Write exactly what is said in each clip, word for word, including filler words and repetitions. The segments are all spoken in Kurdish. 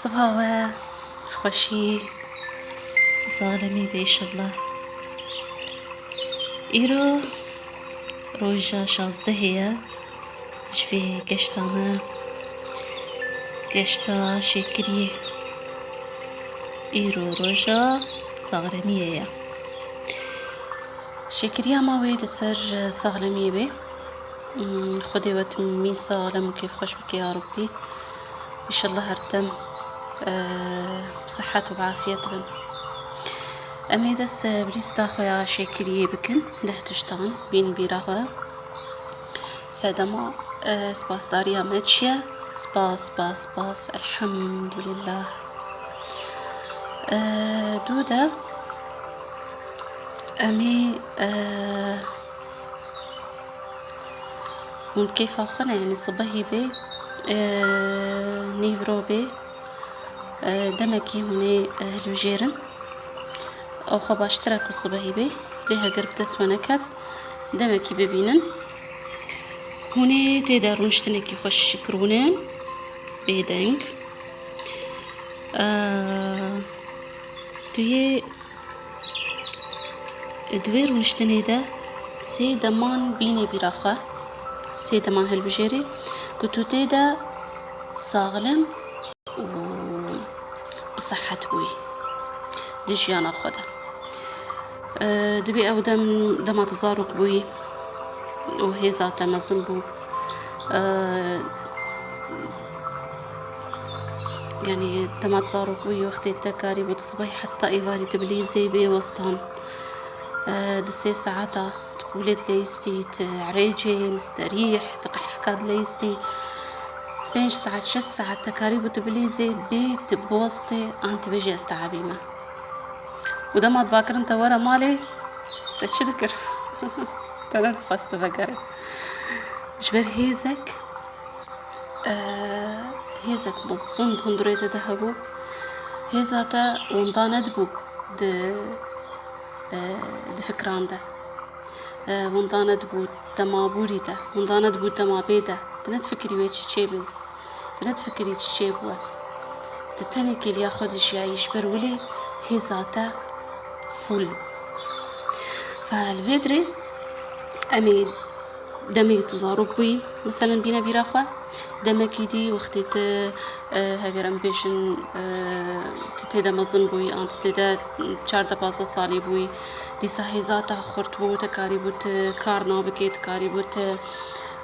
Siha we, xweşî, saxlemî be înşallah. Îro roja şazdehê ye ji vê geşta me, geşta Şêkiriyê. Îro roja saxlemiyê ye. Şêkiriya me wê li ser saxlemiyê be. Hmm, Xwedê we timî saxlem û kêfxweş bike ya Rabbî. Înşallah her tim, e, sihet û afiyet bin. Em ê dest, e, bi lîsta xwe ya Şêkiriyê bikin. Deh tiştan bîn bîra xwe. Sedema, e, spasdariya me çi ye? Spas, spas, spas. Elhamdulillah. E, dû de em ê, e, Hûn kêfa xwe ne, yanî sibehî bê, e, nîvro bê, e, demekî hûn ê, e, hilbijêrin. Ew xwe baştir e ku sibehî bê, lê heger bi dest we neket, demekî bibînin. Hûn ê tê de rûniştinekî xweş rûnin, bêdeng. E, tu yê Di wê rûniştinê de sê deman bînê bîra xwe, sê deman hilbijêrê ku tu tê de saxlem û bi sihet bûyî di jiyana xwe de. E, dibê ew dem, dema tu zarok bûyî û hêza te mezin bû. E, yanî dema tu zarok bûyî, wextê te karîbû tu sibehî heta êvarî tu bilîzê bê westan. E, du sê saeta tu pûlê dileyistî, tu erêcê, misterîh, tu qehfika dileyistî. Pênc saet, şeş saet te karîbû tu bilîzê bê tu biwestê an tu bêjî ez teabî me. Û dema dibakirin te were malê, te çi dikir? Te nedixwest tu vegerê. Ji ber hêzek, e, hêzek mezin di hundirê te de hebû. Hêza te winda nedibû di, e, di fikran de. E, winda nedibû dema bûrî de, winda nedibû dema bê de. Tu nedifikirî wê çi çêbû. Tu nedifikirî çi çêbûye. Tu tenê kêliya xwe dijiyayî, ji ber wilê hêza te fûl bû. Fe li vê dirê em ê demê tu zarok bûyî, meselen bîne bîra xwe, demekî dî wextê tu, e, heger em bêjin, e, tu tê de mezin bûyî, an tu tê de çardeh pazdeh salî bûyî, dîsa hêza te xurt bû, te karîbû tu kar nabikê, tu karîbû tu,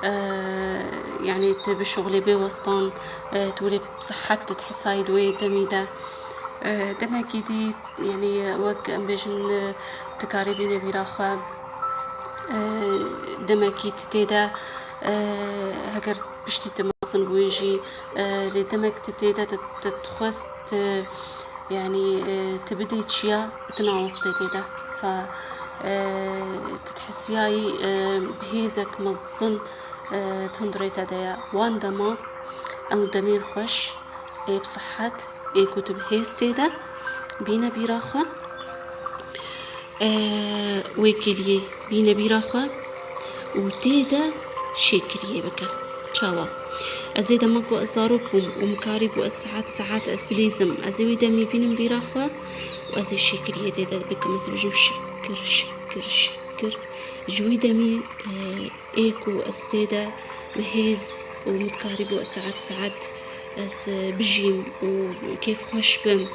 e, yanî tu bi şixulê bê westan, e, tu wê bi sihet tu dihesayî di wê demî de. E, demekî dî, yanî wek em bêjin, e, tu karê bîne bîra xwe, e, demekî tu tê de, e, heger piştî tu mezin bûyî jî, e, lê demek tu tê de tu, tu dixwest, e, yanî, e, tu bidê çiya, tu nawestê tê de. Fe, e, tu dihisiyayî, e, bi hêzek mezin, e, di hundirê te de ye. Wan dema ew demên xweş, ê bi sihet, ê ku tu bi hêz tê de, bîne bîra xwe. E, wê kêliyê bîne bîra xwe û tê de şêkiriyê bike. Çawa? Ez ê dema ku ez zarok bûm û min karîbû ez saet saet ez bilîzim, ez ê wî demî bînim bîra xwe û ez ê şêkiriyê tê de bikim, ez ê bijim şikir, şikir, şikir. Ji wî demî, e, ê ku ez tê de bi hêz û min dikarîbû ez saet saet ez, e, bijîm û kêfxweş bim.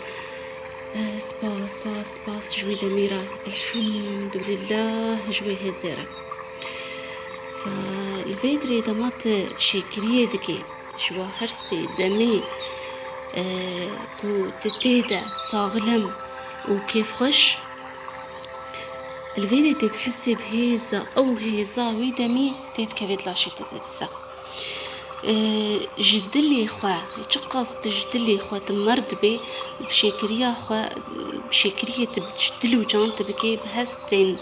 E, spas, spas, spas ji wî demî re. Elhamdulillah ji wê hêzê re. Fe li vê dirê dema tu şêkiriyê dikê, ji wa her sê demê, e, ku tu tê de saxlem û kêfxweş, li vê dê tê bihesê bi hêza, ew hêza wî demî tê dikevê di laşê te de dîsa. E, ji dilê xwe, çiqas tu ji dilê xwe tu mer dibê, bi şêkiriya xwe, bi şêkiriyê tu ji dil û can tu bikê, bi hestên,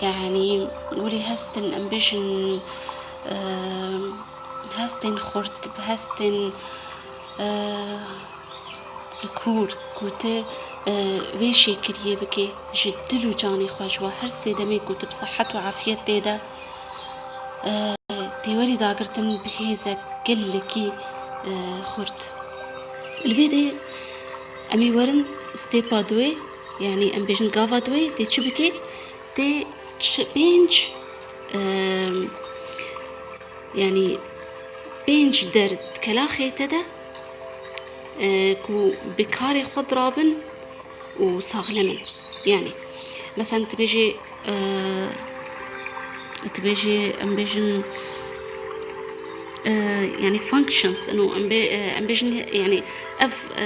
yanî, welê hestên, em bêjin, e, hestên xurt, bi hestên, e, kûr, ku tu, e, vê şêkiriyê bikê, ji dil û canê xwe, ji wa her sê demê ku tu bi sihet û afiyet tê de, e, tê werî dagirtin bi hêzek gelekî, e, xurt. Li vê de em ê werin stêpa duwê, yanî em bêjin gava duwê, tê çi bikê? Tê çi, pênc, em, yanî pênc der kelaxê te de, e, ku bi karê xwe dirabin û saxlem in. Yanî, mesela tu bêjê, e, tu bêjê, em bêjin, e, yanî functions, ino em bê-, e, em bêjin, yanî ev, e,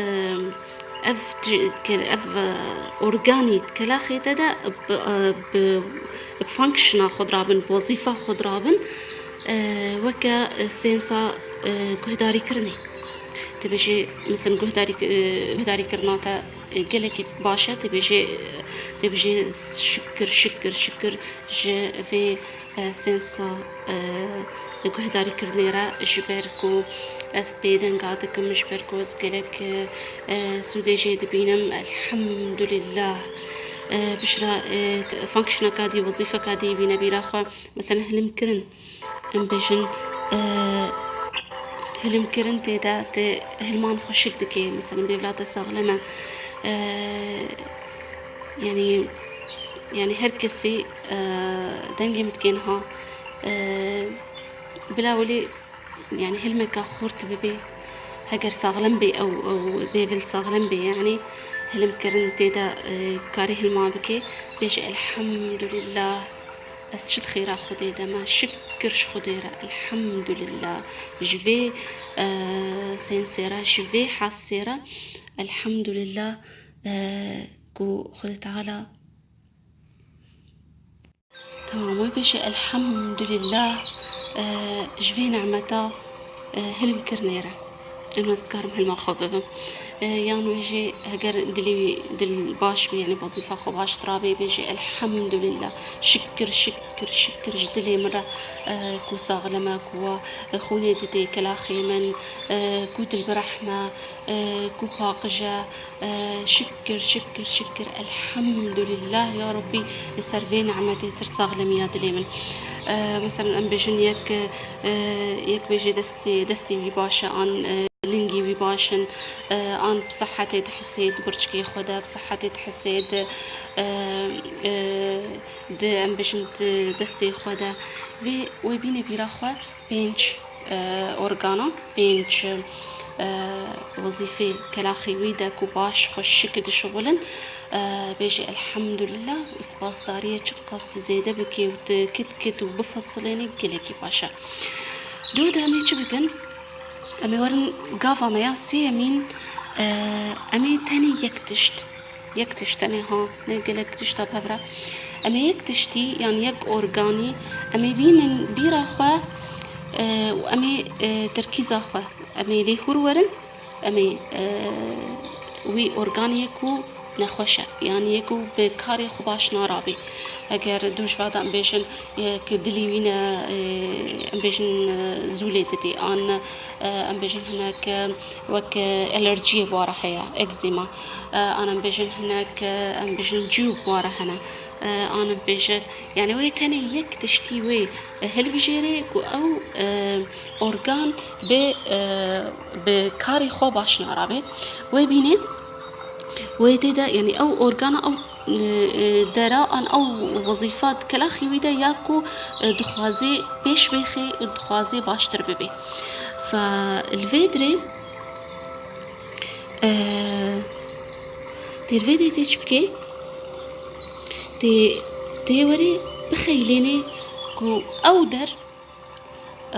ev ci-, ke-, ev, e, organî kelaxê te de bi, e, bi, bi functiona xwe dirabin, bi wezîfa xwe dirabin, e, weke, e, sênsa, e, guhdarîkirinê. Tu bêjê, mesela guhdarî-, e, guhdarîkirina te, e, gelekî baş e, tu bêjê, e, tu bêjê şikir, şikir, şikir ji vê e, sênsa, e, guhdarîkirinê re, ji ber ku ez pê denga dikim, ji ber ku ez gelek, e, e, sûdê jê dibînim. Elhamdulillah. E, piştre, e, t-, functioneka dî, wezîfeka dî bîne bîra xwe. Mesela hilimkirin. Em bêjin, e, hilimkirin tê de, tê hilman xweşik dike. Mesela bêvla te saxlem e. E, yanî, yanî her kesî, e, dengê min dikê niha, e, bila welî, yanî hilmeke xurt bibe, heger saxlem bê ew, ew bêvil saxlem bê, yanî hilimkirin tê de, e, karê hilma bike, bêje elhamdulillah, ez çi di xêra Xwedê de me, şikir ji Xwedê re, elhamdulillah, ji vê, e, sênsê re, ji vê hesê re, elhamdulillah, e, ku Xwedê Teala Tamam, wê bêje elhamdulillah, e, ji vê nemeta, e, hilmkirinê re. Eno ez dikarim hilma xwe bibim. E, yan wê jê heger dilê wî dil baş bê, yanî wezîfa xwe baş dirabê, bêje elhamdulillah. Şikir, şikir, şikir ji dilê min re, e, ku saxlem e, ku wa, e, xûnê didê kelaxê min, e, ku dilbireh me, e, ku paqij e, Ee, şikir, şikir, şikir, elhamdulillah ya Rabbî, li ser vê nimetê, ser saxlemiya dilê min. Ee, mesela em bêjin yek, e, yek bêjê destê, destê wî baş e, an, e, lingî wî baş in, e, an bi sehetê dihisê di birçikê xwe de, bi sehetê dihisê di, e, e, di, em bêjin di destê xwe de. Vê wê bîne bîra xwe. Pênc, e, organa, pênc, e, wezîfê kelaxê wî de ku baş xweşik dişixulin, e, bêjê elhamdulillah û spasdariyê çiqas tu zêde bikê û tu kit kit û bifesilênî gelekî baş e. Dû de em ê çi bikin? Em ê werin gava me ya sêyemîn, e, em ê tenê yek tişt Yek tişt tenê ha, ne gelek tişta bi hev re. Em ê yek tiştî, yan yek organî, em ê bînin bîra xwe, e, û em ê, e, terkîza xwe, em ê lê hûr werin, em ê, e, wî organê ku nexweş e, yan yê ku bi karê xwe baş narabê. Eger dû ji va de em bêjin, e, ku dilî wî ne, e, em bêjin, e, zûlê didê, an, e, em bêjin hinek, e, wek, e, alerjiyê ware heye, egzîma. E, an em bêjin hinek, e, em bêjin cû ware hene. E, an em bêjin, yani wê tenê yek tiştî wê, e, hilbijêrê ku ew, e, organ bi, e, bi karê xwe baş narabe. Wê bînê, wê tê de, yani ew organa, ew, e, e, dera an ew wezîfa kelaxî wî de ya ku, e, dixwazê pêş bêxê û dixwazê baştir bibê. Fe li vê dirê, e, tê li vê dirê tê çi bikê? Tê, tê werê bixeylênê ku ew der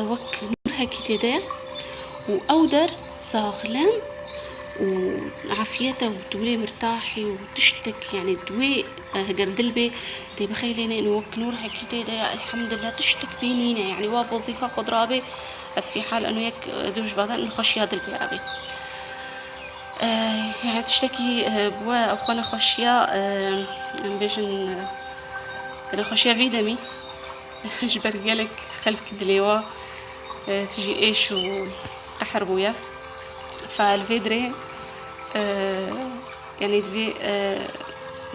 wek nûrhekî tê de ye û ew der saxlem û afiyet e û tu wê mirtahî û tiştek, yani tu wê, e, heger dil bê, tê bixeylênê û wek nûrhekî tê de ye, elhamdulillah, tiştek pê nîne, yani wa bi wezîfa xwe dirabê, ev fî hal eno yek, e, dû ji va de nexweşiya dil pê re bê. E, yani tiştekî, e, bi we ew xwe nexweşiya, e, em bêjin, e, nexweşiya vî demî. Ji ber gelek xelk dilê wa, e, tijî êş û qehr bûye. Fe li vê dirê, e, yanî divê, e,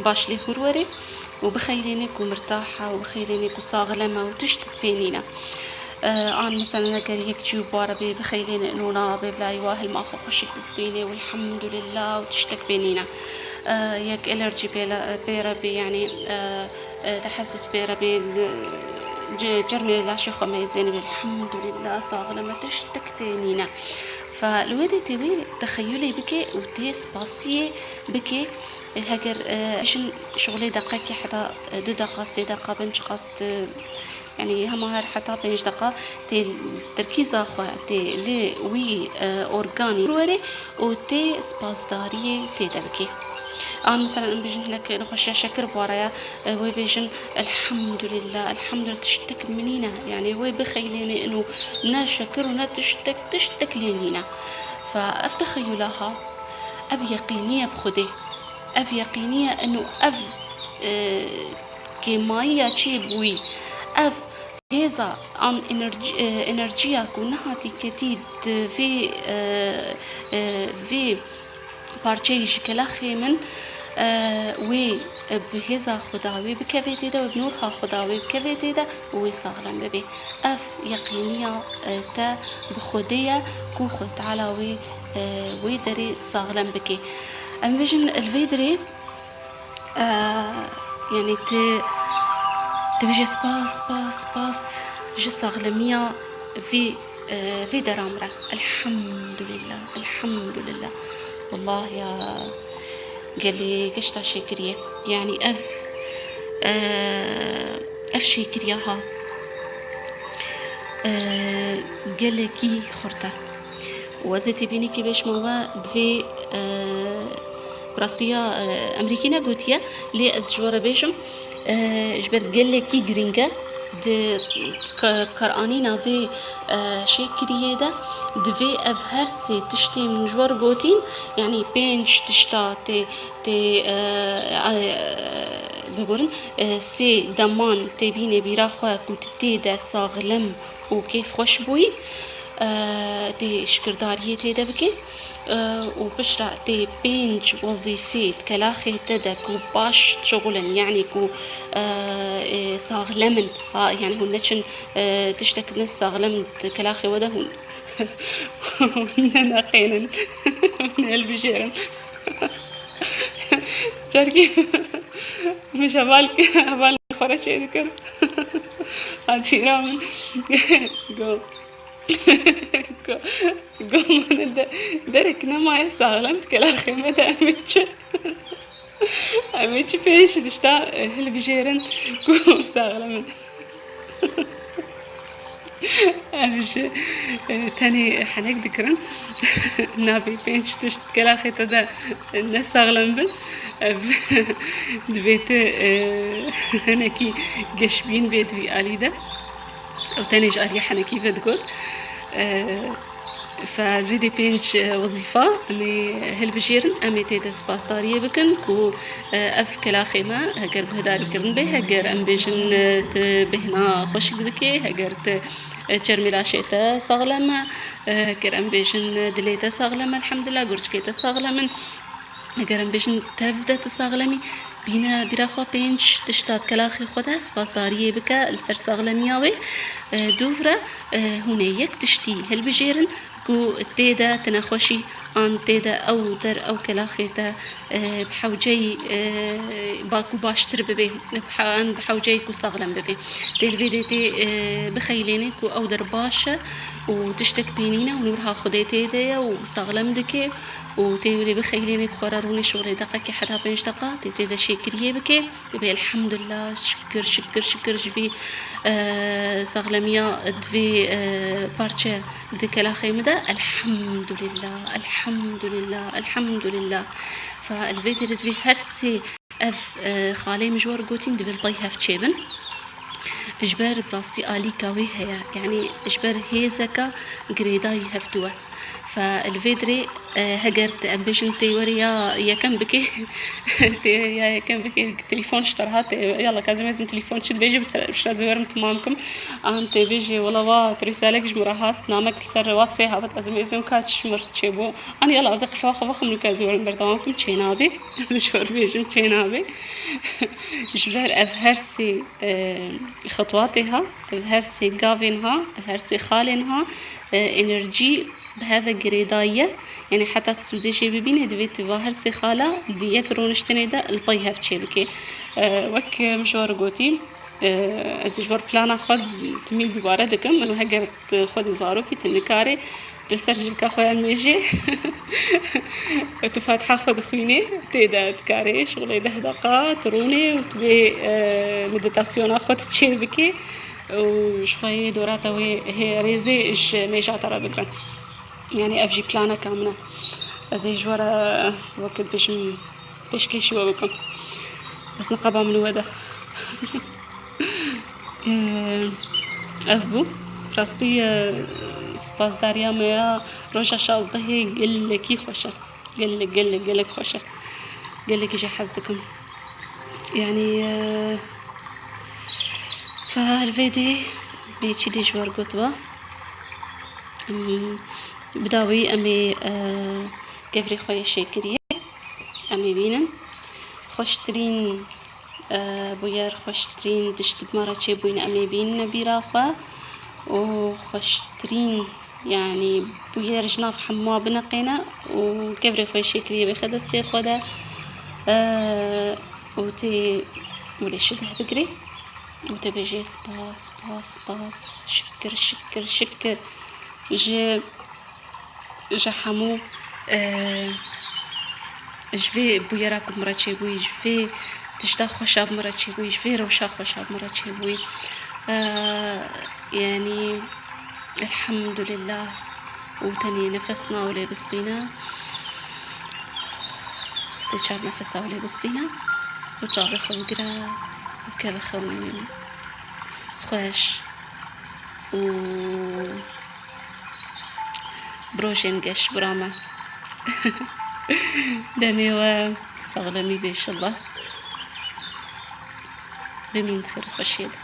baş lê hûr werê û bixeylênê ku mirtah e û bixeylênê ku saxlem e û tiştek pê nîne. An mesela eger yek cî û bare bê, bixeylêne ino na bê, vila wa hilma xwe xweşik distînê û elhamdulillah û tiştek pê nîne. Yek alerjî pê re bê, yanî tehesus pê re bê, çermê laşê xwe meyzêne bê, elhamdulillah saxlem e, tiştek pê nîne. Fe li wê dê tê wê texeyulê bike û tê spasiyê bike. Heger jin şixulê deqekê heta du deqa, sê deqa, bin çiqas tu Yanî hema her heta pênc deqa tê terkîza xwe tê li wî organî werê û tê spasdariyê tê de bikê. An mesela em bêjin hinek nexweşiya şekir bi we re ye, wê bêjin elhamdulillah, elhamdulillah tiştek min nîne. Yanî wê bixeylênê ino ne şekir û ne tiştek, tiştek lê nîne. Fe ev texeyula ha, ev yeqînî ye bi Xwedê. Ev yeqînî ye ino ev kêmayiya çê bûyî. Ev hêza an enerji-, e, enerjiya ku nehatî ketî di vê, e, e, vê parçeyê ji kelaxê min, e, wê, e, bi hêza Xuda wê bikevê tê de, wê bi nûrha Xuda wê bikevê tê de û wê saxlem bibê. Ev yeqîniya, e, te bi Xwedê ye ku Xwe Teala wê, e, wê derê saxlem bike. Em bêjin li vê derê Eee, yanî tu, tu bêje spas, spas, spas ji saxlemiya vî, eee, vî dera min re. Elhamdulillah, elhamdulillah. Wallah ya gelê geşta şêkiriyê. Yanî ev, eee, ev şêkiriya ha, eee, gelekî xurt e. Û ez ê têbînîkî bêjma we bi vê, eee, Bi rastî ya, e, Emerîkî negotiye, lê ez ji we re bêjim, e, ji ber gelekî girîng e. Di ka-, karanîna vê, e, şêkiriyê de divê ev her sê tiştê min ji we re gotîn, yanî pênc tişta tê, tê, e, e, biborin, e, sê deman tê bînê bîra xwe ku tu tê de saxlem û kêfxweş bûyî, e, tê şikirdariyê tê de bike, e, û piştre tê pênc wezîfê di kelaxê te de ku baş dişixulin, yanî ku, e, e, saxlem in, ha, yanî hûn neçin, e, tiştek ne saxlem di kelaxê we de hûn, hûn neneqênin, hûn hilbijêrin. Carkî min ji heval, hevalê xwe re çê dikir. Hat bîra min. Go. Go, go, min de, derek nemaye saxlem di kelaxê me de em ê çi? Em ê çi pênc tişta, e, hilbijêrin ku saxlem in? Ev ji, e, tenê henek dikirin. Nabê pênc tişt kelaxê te de ne saxlem bin. Ev divê tu, e, hinekî geşbîn bê di vî alî de. Ew tenê ji aliyê henekî vedigot. E, Fe vê dê pênc, e, wezîfa em ê hilbijêrin, em ê tê de spasdariyê bikin ku, e, ev kelaxê me heger guhdarîkirin bê, heger em bêjin, e, tu bêhna xweşik dikê, heger tu, e, çermê laşê te saxlem e, e, heger em bêjin, e, dilê te saxlem e, elhamdulillah, gurçikê te saxlem in. Eger em bêjin tev de tu saxlemî, bîne bîra xwe pênc tişta di kelaxê xwe de spasdariyê bike li ser saxlemiya wê. E, dûv re, e, hûn ê yek tiştî hilbijêrin ku tê de tu nexweşî an tê de ew der ew kelaxê te, e, bi hewceyî, e, ba ku baştir bibê, bi he-, an bi hewceyî ku saxlem bibê. Tê li vê dê tê, e, bixeylênê ku ew der baş e û tiştek pê nîne û nûrha Xwedê tê de ye û saxlem dike. û tê wê bixeylênê bi xwe re rûnê şolê deqekê heta pênc deqa, tê tê de şêkiriyê bike, bê elhamdulillah, şikir, şikir, şikir ji vî, e, saxlemiya di vê, e, parçe di kelaxê min de, elhamdulillah, elhamdulillah, elhamdulillah. Fa li vê derê divê her sê ev, e, xalê min ji we re gotîn, divê li pey hev çêbin. Ji ber bi rastî alîka wê heye, yanî ji ber hêzeka girêdayî hevdû e. Fe li vê dirê, e, heger te, em bêjin tê werê ya yekem bike, tê ya yekem bike, telefon ji te re hate, yala ka ez ê bêjim telefon çi dibêje, bi se-, bi şer ez ê werim temam kim. An tê bêjê, wela wa tu rîsalek ji min re hat, namek li ser WhatsApp hat, ez ê bêjim ka çi ji min re çêbû. An yala ez ê qehwa xwe vexwim, nûke ez ê werim berdewam kim, çênabê. Ez ê ji we re bêjim çênabê. Ji ber ev her sê, e, xetwatê ha, ev her sê gavên ha, ev her sê xalên ha, e, enerjî bi hev ve girêdayî ye. Yanî heta tu sûdê jê bibînê, divê tu va her sê xala di yek rûniştinê de li pey hev çêbikê. E, wek min ji we re gotî, e, ez ji we re plana xwe timî dubare dikim. Min heger tu xwedî zarokî, tu nikarê, tu li ser jilka xwe ya nûêjê tu Fatiha xwe dixwînê, tê de dikarê şixulê deh deqa tu rûnê û tu vê, e, meditasyona xwe tu çêbikê. Û ji xwe yê dorata wê hê rêzê ji mêja te re bigirin. Yanî ev jî planeka min e. Ez ê ji we re wekî bêjim pêşkêşî we bikim. Bes niqaba min we de. Ev bû. Rastî, e, spasdariya me ya roja şazdehê gelekî xweş e. Gelek, gelek, gelek xweş e. Gelekî jê hez dikim. Yanî, e, fe li vê dê bê çi dê ji we re gotiba. Hmm, bi dawî em ê, e, kevirê xwe yê şêkiriyê em ê bînin. Xweştirîn, e, bûyer, xweştirîn tişt bi me re çêbûyîne em ê bînine bîra xwe û xweştirîn, yanî bûyer ji nav hema bineqêne û kevirê xwe yê şêkiriyê bêxe destê xwe de, e, û tê wê lê şideh bigirê û tê bêjê spas, spas, spas, şikir, şikir, şikir. Ji ji hemû, e, ji vê bûyera ku min re çêbûyî, ji vê tişta xweşa min re çêbûyî, ji vê rewşa xweşa min re çêbûyî. E, yanî, elhamdulillah. Û tenê nefes na û lê bistîne. Sê çar nefesa û lê bistîne. Û çavê xwe bigire û keve xewnî xweş. Û bi rojên geş bira me. Demê we saxlemî bê inşallah. Bimîn di xêr û xweşiyê de.